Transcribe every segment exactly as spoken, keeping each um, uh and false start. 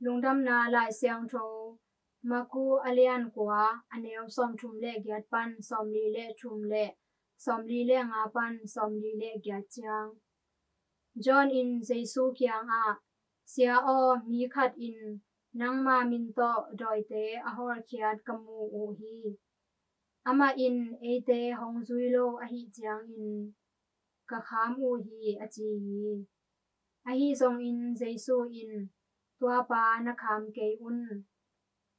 Lungdamna Lai Siangtho, Maku a lian kua, a neu sawmthum le giat pan sawmli le thum le sawmli le nga pan sawmli le giat ciang. John in Jesu kiangah, "Sia aw, mi khat in nangma min tawh dawite a hawlkhiat ka mu uh hi. Amah in eite hong zui lo ahih ciangin ka kham uh hi," a ci hi. Ahi zongin Jesu in, "Tua pa na kham kei un.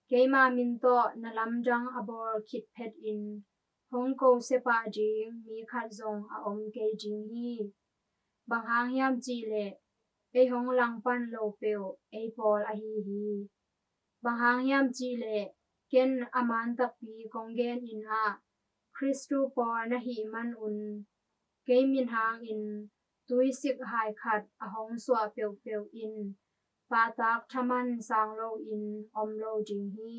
Keima min tawh na lamdang a bawl khit phetin hong ko sepah ding mi khat zong a om kei ding hi. Bang hang hiam cihleh ei hong langpan lo peuh ei pawl ahi hi. Bang hang hiam cihleh ken a man takpi kong genin ah, Khristu pawl na hih manun kei min hangin tuisik hai khat a hong suah peuhpeuh in pahtak thaman sang loin om lo ding hi.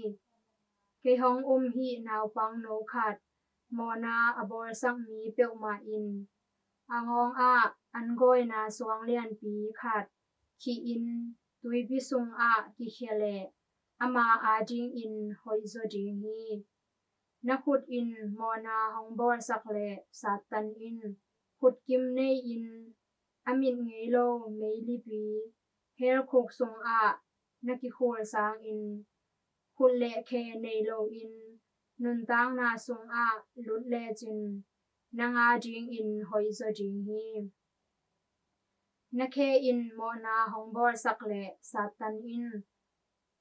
Kei hong um hih naupangno khat, mawhna a bawlsak mi peuhmah in a ngawngah an gawina suang lianpi khat khihin tuipi sungah kikhia leh ama adingin hoihzaw ding hi. Na khut in mawhna hong bawlsak leh sattan in. Khutkim nei-in a mit ngei lo meilipi helkhuk sungah na kikhul sangin, khut le khe nei loin nuntakna sungah lut lecin nang adingin hoihzaw ding hi. Na khe in mawhna hong bawlsak leh sattan in.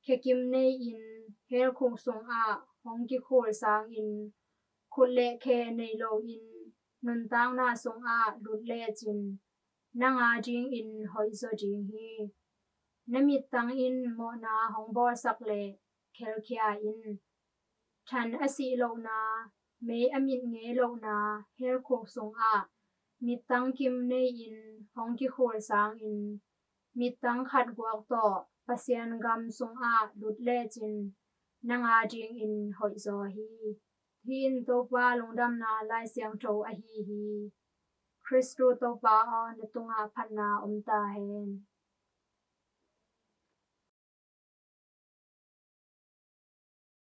Khekim nei-in helkhuk sungah hong kikhul sangin, khut le khe nei loin nuntakna sungah lut lecin nang adingin hoihzaw ding hi. Na mittang in mawhna hong bawlsak leh khelkhia in. Than a sih lohna, mei a mit ngei lohna helkhuk sungah mittang kim nei-in hong kikhul sangin, mittang khat guak tawh Pasian gam sungah lut lecin nang adingin hoihzaw hi. Hih in Topa Lungdamna Lai Siangtho ahi hi. Khristu Topa aw, na tungah phatna om ta hen.